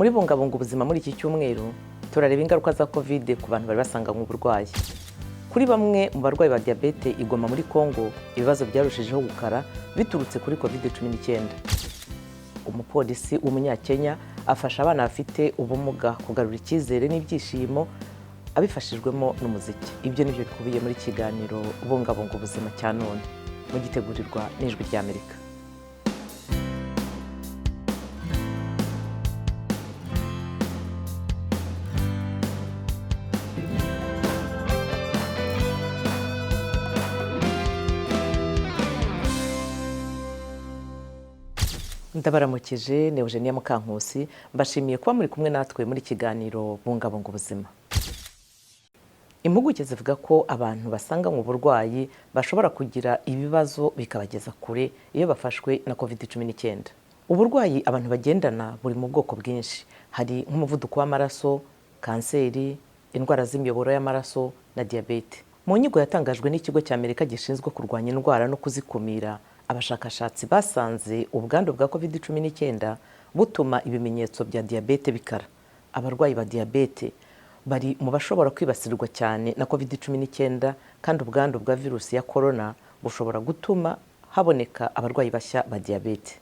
Muri Bungabunga Ubuzima muri iki cyumweru turareba ingaruka za Covid ku bantu bari basanganywe uburwayi. Kuri bamwe mu barwayi ba diyabete i Goma muri Congo, ibibazo byarushijeho gukara biturutse kuri Covid-19. Umupolisi w'umunyakenya afasha abana bafite ubumuga kugarura icyizere n'ibyishimo abifashijwemo n'umuziki. Ibyo nibyo bikubiye muri kiganiro Bungabunga Ubuzima cya none, mugitegurirwa n'Ijwi ry'Amerika. Ndabaramukije, ni Eugenia Mukankusi, mbashimiye kuba muri kumwe natwe muri kiganiro Bungabunga Ubuzima. Impuguke zivuga ko abantu basanganywe uburwayi bashobora kugira ibibazo bikabageza kure iyo bafashwe na Covid-19. Uburwayi abantu bagendana buri mu bwoko bwinshi, hari nk'umuvuduko w'amaraso, kanseri, indwara z'imiyoboro y'amaraso na diyabete. Mu nyigo yatangajwe n'ikigo cya Amerika gishinzwe kurwanya indwara no kuzikumira, abashakashatsi basanze ubwandu bwa Covid-19 butuma ibimenyetso bya diyabete bikara. Abarwayi ba diyabete bari mu bashobora kwibasirwa cyane na Covid-19, kandi ubwandu bwa virusi ya corona bushobora gutuma haboneka abarwayi bashya ba diyabete.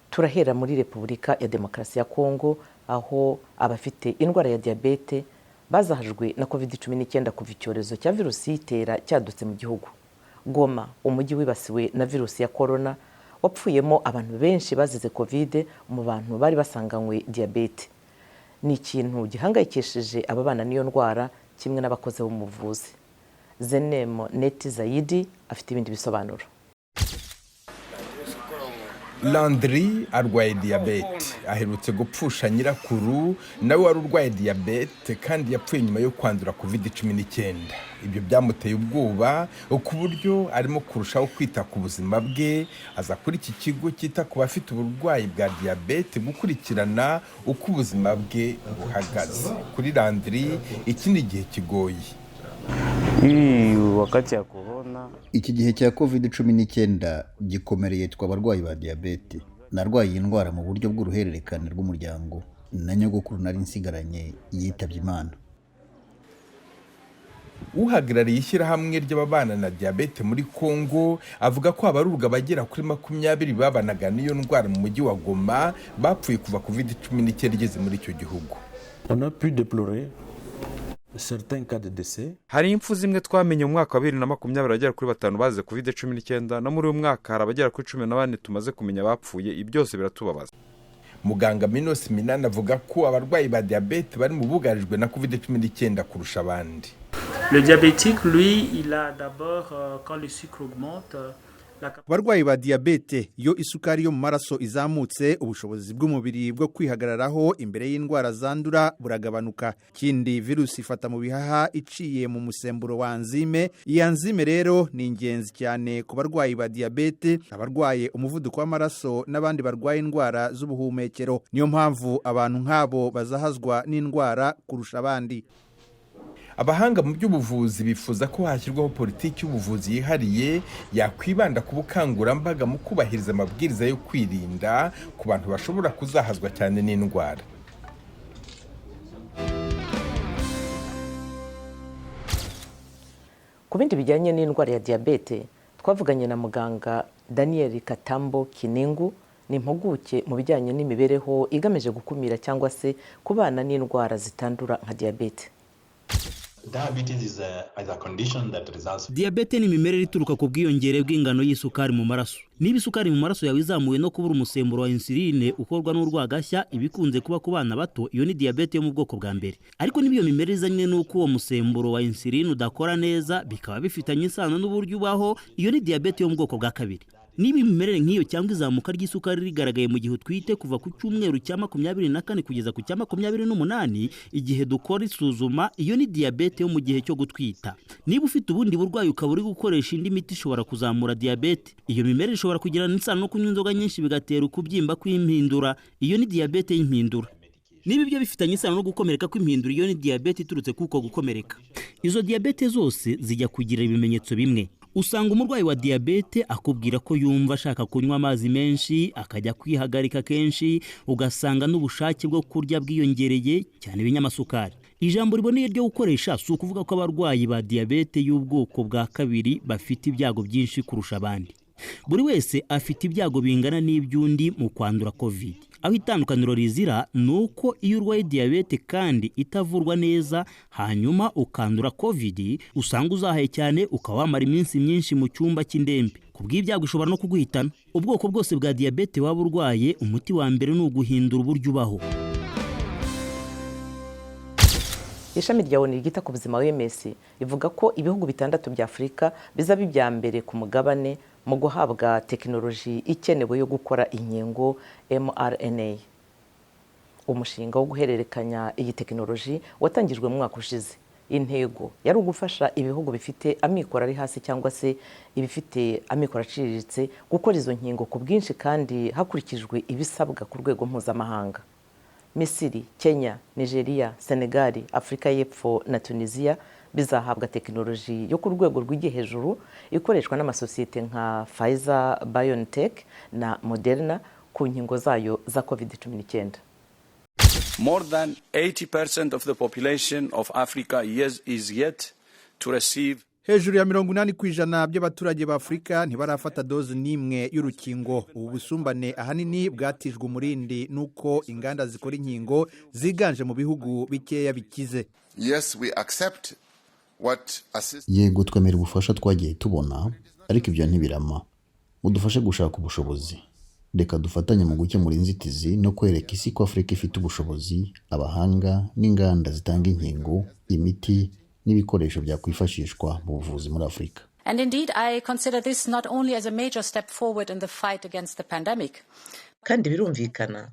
Turahera muri Repubulika ya Demokarasi ya Kongo, aho abafite indwara ya diyabete bazahajwe na Covid-19 kuva icyorezo cya virusi y'itera cyadutse mu gihugu. Goma, umujyi wibasiwe na virusi ya corona, wapfuyemo abantu benshi bazize Covid mu bantu bari basanganywe diyabete. Ni ikintu gihangayikishije ababana n'iyo ndwara kimwe n'abakozi b'umuvuzi. Zenemo Neti Zayidi afite ibindi bisobanuro. Landry arwaye diyabete, aherutse gupfusha nyirakuru nawe wari urwaye diyabete kandi yapfuye nyuma yo kwandura Covid-19. Ibyo byamuteye ubwoba ku buryo arimo kurushaho kwita ku buzima bwe. Aza kuri iki kigo cyita ku bafite uburwayi bwa diyabete gukurikirana uko ubuzima bwe buhagaze. Kuri Landry iki ni igihe kigoye. Iki gihe cya Covid-19 gikomereye twe abarwayi ba diyabete. Narwaye iyi ndwara mu buryo bw'uruhererekane rw'umuryango, na nyogokuru nari nsigaranye yitabye Imana. Uhagarariye ishyirahamwe ry'ababana na diyabete muri Kongo avuga ko abarurwa bagera kuri 20 babanaga n'iyo ndwara mu mujyi wa Goma bapfuye kuva Covid-19 igeze muri icyo gihugu. Hari impfu zimwe twamenye mu mwaka wa 2020 abagera kuri 5 bazize Covid-19, no muri uyu mwaka hari abagera kuri 14 tumaze kumenya bapfuye. Ibi byose biratubabaza. Muganga Minos Minani avuga ko abarwayi ba diyabete bari mu bugarijwe na Covid-19 kurusha abandi. Le diabétique, lui, il a d'abord, quand le sucre augmente, Abarwayi ba diyabete, iyo isukari yo mu maraso izamutse, ubushobozi bw'umubiri bwo kwihagararaho imbere y'indwara zandura buragabanuka. Ikindi, virusi ifata mu bihaha iciye mu musemburo wa enzyme. Iyi enzyme rero ni ingenzi cyane ku barwayi ba diyabete, abarwaye umuvuduko w'amaraso n'abandi barwaye indwara z'ubuhumekero. Niyo mpamvu abantu nk'abo bazahazwa n'indwara kurusha abandi. Abahanga mu by'ubuvuzi bifuza ko hashyirwaho politiki y'ubuvuzi yihariye yakwibanda ku bukangurambaga mu kubahiriza amabwiriza yo kwirinda ku bantu bashobora kuzahazwa cyane n'indwara. Ku bindi bijyanye n'indwara ya diyabete, twavuganye na muganga Daniel Katambo Kiningu, ni impuguke mu bijyanye n'imibereho igamije gukumira cyangwa se kubana n'indwara zitandura nka diyabete. Diyabete ni imimerere ituruka ku bwiyongere bw'ingano y'isukari mu maraso. Niba isukari mu maraso yawe izamuwe no kubura umusemburo wa insuline ukorwa n'urwagashya, ibikunze kuba ku bana bato, iyo ni diyabete yo mu bwoko bwa mbere. Ariko niba iyo mimerere izanywe n'uko uwo musemburo wa insuline udakora neza, bikaba bifitanye isano n'uburyo ubaho, iyo ni diyabete yo mu bwoko bwa kabiri. Niba imimerere nk'iyo cyangwa izamuka ry'isukari rigaragaye mu gihe utwite kuva ku cyumweru cya 24 kugeza ku cya 28, igihe dukora isuzuma, iyo ni diyabete yo mu gihe cyo gutwita. Niba ufite ubundi burwayi ukaba uri gukoresha indi miti ishobora kuzamura diyabete, iyo mimerere ishobora kugirana isano no kunywa inzoga nyinshi bigatera ukubyimba kw'impindura, iyo ni diyabete y'impindura. Niba ibyo bifitanye isano no gukomereka kw'impindura, iyo ni diyabete iturutse kuko gukomereka. Izo diyabete zose zijya kugira ibimenyetso bimwe. Usanga umurwayi wa diyabete akubwira ko yumva ashaka kunywa amazi menshi, akajya kwihagarika kenshi, ugasanga n'ubushake bwo kurya bwiyongereye cyane ibinyamasukari. Ijambo riboneye ryo gukoresha si ukuvuga ko abarwayi ba diyabete y'ubwoko bwa kabiri bafite ibyago byinshi kurusha abandi. Buri wese afite ibyago bingana n'iby'undi mu kwandura COVID. Aho itandukaniro rizira ni uko iyo urwaye diyabete kandi itavurwa neza hanyuma ukandura COVID, usanga uzahaye cyane, ukaba wamara iminsi myinshi mu cyumba cy'indembe. Ku bw'ibyago ishobora no kuguhitana. Ubwoko bwose bwa diyabete waba urwaye, umuti wa mbere ni uguhindura uburyo ubaho. Ishami rya ONU ryita ku buzima OMS rivuga ko ibihugu 6 bya Afurika bizaba ibya mbere ku mugabane mu guhabwa tekinoloji ikenewe yo gukora inkingo mRNA. Umushinga wo guhererekanya iyi tekinoloji watangijwe mu mwaka ushize. Intego yari ugufasha ibihugu bifite amikoro ari hasi cyangwa se ibifite amikoro aciriritse gukora izo nkingo ku bwinshi kandi hakurikijwe ibisabwa ku rwego mpuzamahanga. Misiri, Kenya, Nigeria, Senegal, Afurika y'Epfo na Tunisia bizahabwa tekinoloji yo ku rwego rw'igihe hejuru ikoreshwa n'amasosiyete nka Pfizer BioNTech na Moderna ku nkingo zayo za COVID-19. More than 80% of the population of Africa is yet to receive. Hejuru ya 80% by'abaturage ba Afurika ntibarafata doze n'imwe y'urukingo. Ubu busumbane ahanini bwatijwe umurindi n'uko inganda zikora inkingo ziganje mu bihugu bikeya bikize. Yes, we accept what assist. Yego, twemera ubufasha twagiye tubona, ariko ibyo ntibirama. Mudufashe gushaka ubushobozi. Reka dufatanye mu gukemura inzitizi no kwereka isi ko Afurika ifite ubushobozi, abahanga n'inganda zitanga inkingo, imiti n'ibikoresho byakwifashishwa mu buvuzi muri Afurika. And indeed, I consider this not only as a major step forward in the fight against the pandemic. Kandi birumvikana,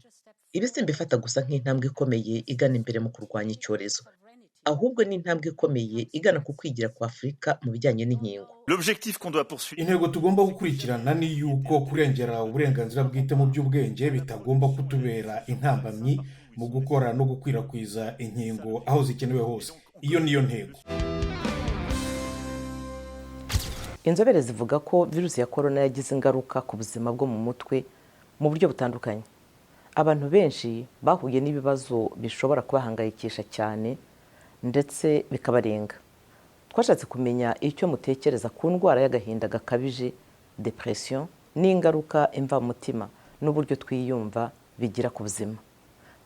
ibi simbifata gusa nk'intambwe ikomeye igana imbere mu kurwanya icyorezo, ahubwo ni intambwe ikomeye igana ku kwigira kwa Afurika mu bijyanye n'inkingo. Intego tugomba gukurikirana ni yuko kurengera uburenganzira bwite mu by'ubwenge bitagomba kutubera intambamyi mu gukora no gukwirakwiza inkingo aho zikenewe hose. Iyo niyo ntego. Inzobere zivuga ko virusi ya korona yagize ingaruka ku buzima bwo mu mutwe mu buryo butandukanye. Abantu benshi bahuye n'ibibazo bishobora kubahangayikisha cyane ndetse bikabarenga. Twashatse kumenya icyo mutekereza ku ndwara y'agahinda gakabije, depression, n'ingaruka imvamutima n'uburyo twiyumva bigira ku buzima.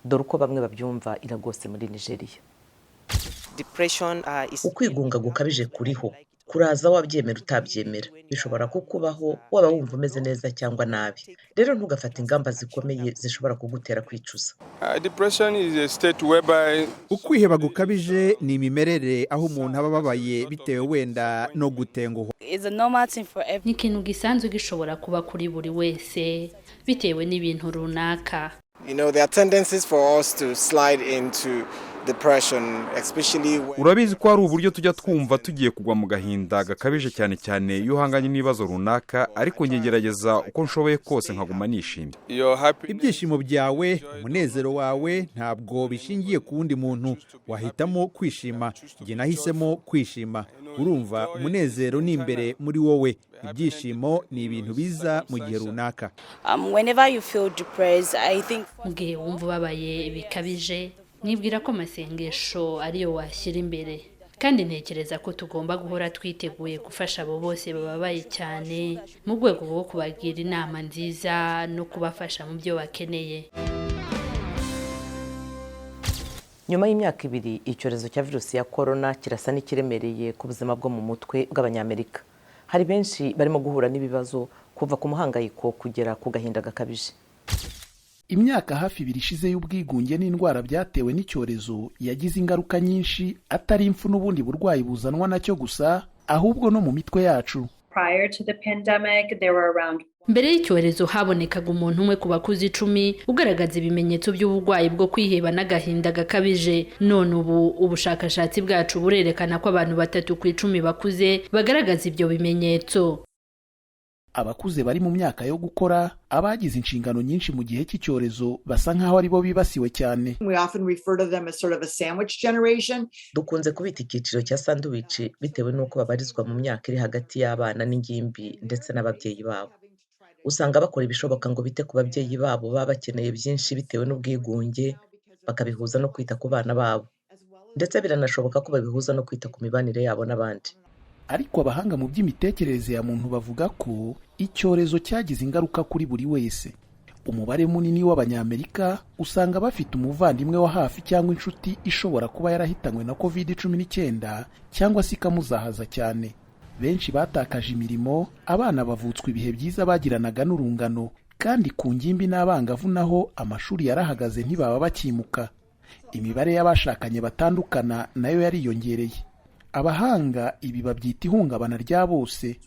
Dore uko bamwe babyumva iragose muri Nigeria. Ukwigunga gukabije kuriho kuraza, wabyemera utabyemera, bishobora kukubaho waba wumva umeze neza cyangwa nabi. Rero ntugafate ingamba zikomeye zishobora kugutera kwicuza. Ukwiheba gukabije ni imimerere aho umuntu aba ababaye bitewe wenda no gutenguhwa. Ni ikintu gisanzwe gishobora kuba kuri buri wese bitewe n'ibintu runaka. Urabizi ko hari uburyo tujya twumva tugiye kugwa mu gahinda gakabije, cyane cyane iyo uhanganye n'ibibazo runaka, ariko ngerageza uko nshoboye kose nkaguma nishimye. Ibyishimo byawe, umunezero wawe ntabwo bishingiye ku wundi muntu. Wahitamo kwishima, njye nahisemo kwishima. Urumva, umunezero ni imbere muri wowe, ibyishimo ni ibintu biza mu gihe runaka. Mu gihe wumva ubabaye bikabije, nibwira ko amasengesho ariyo washyira imbere, kandi ntekereza ko tugomba guhora twiteguye gufasha abo bose bababaye cyane mu rwego rwo kubagira inama nziza no kubafasha mu byo bakeneye. Nyuma y'imyaka 2, icyorezo cya virusi ya korona kirasa n'ikiremereye ku buzima bwo mu mutwe bw'Abanyamerika. Hari benshi barimo guhura n'ibibazo kuva ku muhangayiko kugera ku gahinda gakabije. Imyaka hafi 2 ishize y'ubwigunge n'indwara byatewe n'icyorezo yagize ingaruka nyinshi, atari impfu n'ubundi burwayi buzanwa nacyo gusa, ahubwo no mu mitwe yacu. Mbere y'icyorezo habonekaga umuntu umwe ku bakuze 10 ugaragaza ibimenyetso by'uburwayi bwo kwiheba n'agahinda gakabije. None ubu ubushakashatsi bwacu burerekana ko abantu 3 ku 10 bakuze bagaragaza ibyo bimenyetso. Abakuze bari mu myaka yo gukora, abagize inshingano nyinshi mu gihe cy'icyorezo, basa nk'aho aribo bibasiwe cyane. Dukunze kubita icyiciro cya sanduwici bitewe n'uko babarizwa mu myaka iri hagati y'abana n'ingimbi ndetse n'ababyeyi babo. Usanga bakora ibishoboka ngo bite ku babyeyi babo baba bakeneye byinshi bitewe n'ubwigunge, bakabihuza no kwita ku bana babo. Ndetse biranashoboka ko babihuza no kwita ku mibanire yabo n'abandi. Ariko abahanga mu by'imitekerereze ya muntu bavuga ko icyorezo cyagize ingaruka kuri buri wese. Umubare munini w'Abanyamerika usanga bafite umuvandimwe wa hafi cyangwa inshuti ishobora kuba yarahitanywe na COVID-19 cyangwa se ikamuzahaza cyane. Benshi batakaje imirimo, abana bavutswa ibihe byiza bagiranaga n'urungano, kandi ku ngimbi n'abangavu naho amashuri yarahagaze ntibaba bakimuka. Imibare y'abashakanye batandukana nayo yariyongereye. Abahanga ibi babyita ihungabana rya bose.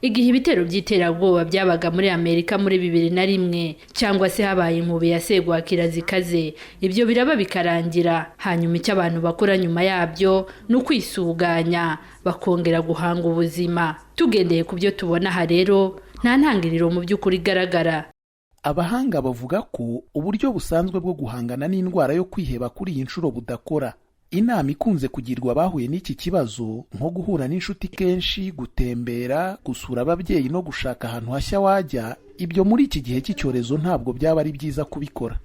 Igihe ibitero by'iterabwoba byabaga muri Amerika muri 2001 cyangwa se habaye inkubi ya segwakira zikaze, ibyo biraba bikarangira. Hanyuma icyo abantu bakora nyuma yabyo ni ukwisuganya bakongera guhanga ubuzima. Tugendeye ku byo tubona aha rero, nta ntangiriro mu by'ukuri igaragara. Abahanga bavuga ko uburyo busanzwe bwo guhangana n'indwara yo kwiheba kuri iyi nshuro budakora. Inama ikunze kugirwa abahuye n'iki kibazo, nko guhura n'inshuti kenshi, gutembera, gusura ababyeyi no gushaka ahantu hashya wajya, ibyo muri iki gihe cy'icyorezo ntabwo byaba ari byiza kubikora.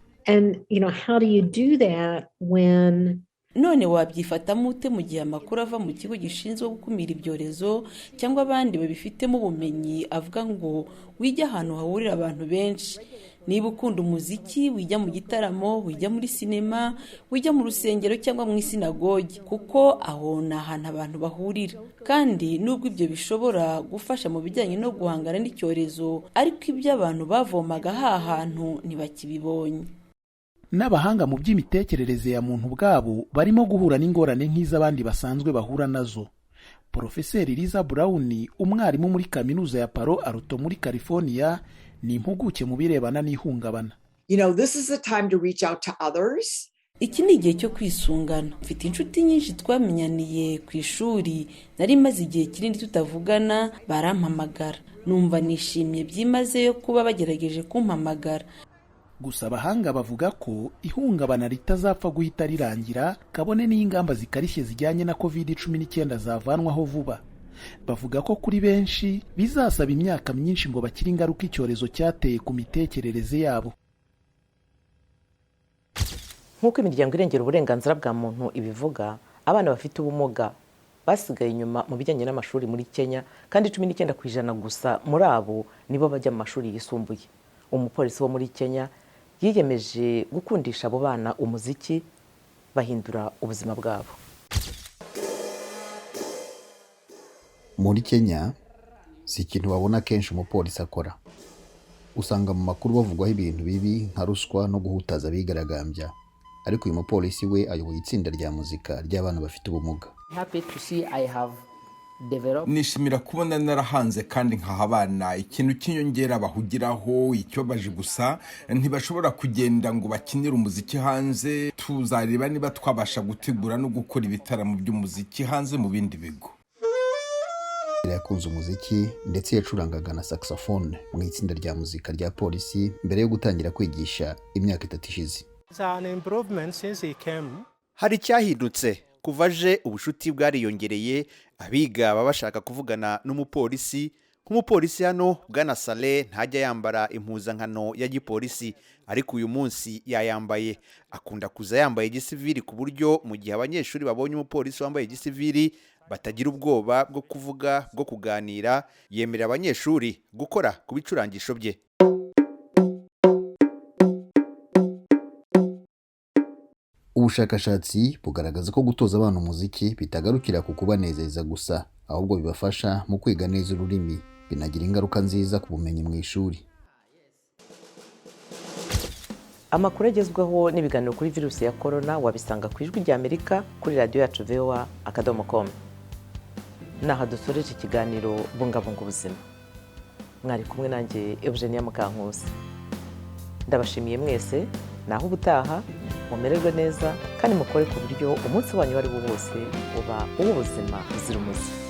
None wabyifatamo ute mu gihe amakuru ava mu kigo gishinzwe gukumira ibyorezo cyangwa abandi babifitemo ubumenyi avuga ngo wijya ahantu hahurira abantu benshi? Niba ukunda umuziki, wijya mu gitaramo, wijya muri sinema, wijya mu rusengero cyangwa mu isinagogi, kuko aho ni ahantu abantu bahurira. Kandi nubwo ibyo bishobora gufasha mu bijyanye no guhangana n'icyorezo, ariko ibyo abantu bavomaga ha hantu ntibakibibonye. N'abahanga mu by'imitekerereze ya muntu ubwabo barimo guhura n'ingorane nk'iz'abandi basanzwe bahura nazo. Porofeseri Liza Brown, umwarimu muri kaminuza ya Palo Alto muri California, ni impuguke mu birebana n'ihungabana. Iki ni igihe cyo kwisungana. Mfite inshuti nyinshi twamenyaniye ku ishuri, nari maze igihe kinini tutavugana, barampamagara. Numva nishimye byimazeyo kuba bagerageje kumpamagara. Gusa abahanga bavuga ko ihungabana ritazapfa guhita rirangira, kabone n'ingamba zikarishye zijyanye na COVID-19 zavanwaho vuba. Bavuga ko kuri benshi bizasaba imyaka myinshi ngo bakire ingaruka icyorezo cyateye ku mitekerereze yabo. Nk'uko imiryango irengera uburenganzira bwa muntu ibivuga, abana bafite ubumuga basigaye inyuma mu bijyanye n'amashuri muri Kenya, kandi 19% gusa muri abo nibo bajya mu mashuri yisumbuye. Umupolisi wo muri Kenya yiyemeje gukundisha abo bana umuziki, bahindura ubuzima bwabo. Muri Kenya si ikintu babona kenshi umupolisi akora. Usanga mu makuru bavugwaho ibintu bibi nka ruswa no guhutaza abigaragambya, ariko uyu mupolisi we ayoboye itsinda rya muzika ry'abana bafite ubumuga. Nishimira kubona narahanze kandi nkaha abana ikintu cy'inyongera bahugiraho. Ikibabaje gusa ntibashobora kugenda ngo bakinire umuziki hanze. Tuzareba niba twabasha gutegura no gukora ibitaramo by'umuziki hanze mu bindi bigo. Yakunze umuziki ndetse yacurangaga na saxophone mu itsinda rya muzika rya polisi mbere yo gutangira kwigisha imyaka 3 ishize. Hari icyahindutse kuva aje, ubushuti bwariyongereye. Abiga baba bashaka kuvugana n'umupolisi. Nk'umupolisi hano Bwana Saleh ntajya yambara impuzankano ya gipolisi, ariko uyu munsi yayambaye. Akunda kuza yambaye igisivili ku buryo mu gihe abanyeshuri babonye umupolisi wambaye igisivili batagira ubwoba bwo kuvuga, bwo kuganira. Yemerera abanyeshuri gukora ku bicurangisho bye. Ubushakashatsi bugaragaza ko gutoza abana umuziki bitagarukira ku kubanezeza gusa, ahubwo bibafasha mu kwiga neza ururimi, binagira ingaruka nziza ku bumenyi mu ishuri. Amakuru agezweho n'ibiganiro kuri virusi ya korona wabisanga ku Ijwi rya Amerika kuri radiyo yacu voa.com. Naha dusoreje ikiganiro Bungabunga Ubuzima. Mwari kumwe nanjye Eugenia Mukankusi. Ndabashimiye mwese, naho ubutaha mumererwe neza kandi mukore ku buryo umunsi wanyu wari wo wose uba uw'ubuzima buzira umuze.